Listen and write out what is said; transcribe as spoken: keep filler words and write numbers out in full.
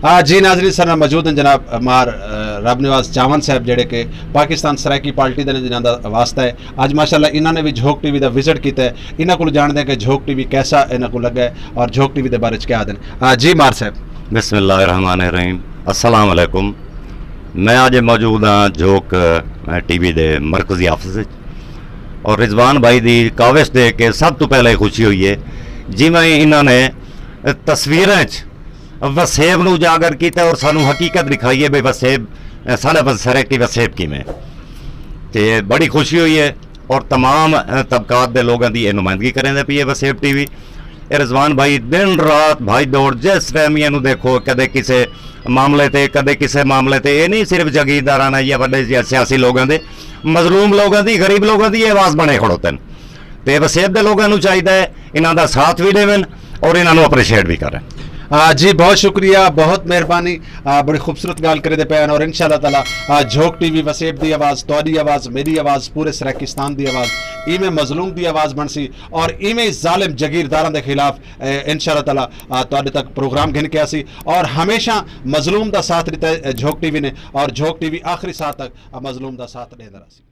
آ جی ناظرین، سر موجود ہیں جناب مار، آ، رب نواز چاون صاحب، جڑے کہ پاکستان سرائیکی پارٹی دے جنہاں دا واسطہ ہے۔ اج ماشاءاللہ انہاں نے بھی جھوک ٹی وی دا وزٹ کیتا ہے۔ انہاں کول جانتے ہیں کہ جھوک ٹی وی کیسا انہاں کو لگا ہے اور جھوک ٹی وی دے بارے چ کیا آدھے ہیں۔ آ، جی مار صاحب۔ بسم اللہ الرحمن الرحیم۔ السلام علیکم۔ میں اج موجود ہاں جھوک، آ، ٹی وی دے مرکزی آفس وچ، اور رضوان بھائی دی کاوش دے کے سب تو پہلے خوشی ہوئی ہے، جویں انہاں نے تصویراں وچ وسیب نوں اجاگر کیتا اور سانوں حقیقت دکھائی ہے بھئی وسیب، اے، ساڈا بس سرائیکی وسیب کیویں۔ تے بڑی خوشی ہوئی ہے اور تمام، اے، طبقات دے لوگاں دی اے نمائندگی کریں دے پئی ہے وسیب ٹی وی۔ اے رضوان بھائی دن رات بھائی دوڑ، جس ٹائم اینوں دیکھو کدے کسے معاملے تے، کدے کسے معاملے تے، اے نہیں صرف جاگیرداراں نے یا وڈے سیا-، سیاسی لوگاں دے، مظلوم لوگاں دی، غریب لوگاں دی اے آواز بنے کھڑوتے ہیں۔ تے وسیب دے لوگاں نوں چاہیدا ہے انہاں دا ساتھ وی دیون اور انہاں نوں اپریشیٹ وی کرن۔ آ، جی بہت شکریہ، بہت مہربانی۔ آ، بڑی خوبصورت گال کرے دے پے ہن اور انشاءاللہ تعالیٰ، آ، جھوک ٹی وی وسیب دی آواز، تہاڈی آواز، میری آواز، پورے سرائیکستان دی آواز، ایویں مظلوم دی آواز بنسی اور ایویں ظالم جگیرداراں دے خلاف، اے، انشاءاللہ تعالیٰ، آ، تہاڈے تک پروگرام گھن کے آسی اور ہمیشہ مظلوم دا ساتھ دیتا ہے، اے، جھوک ٹی وی نے اور جھوک ٹی وی آخری ساتھ تک، آ، مظلوم دا ساتھ دیندا رہسی۔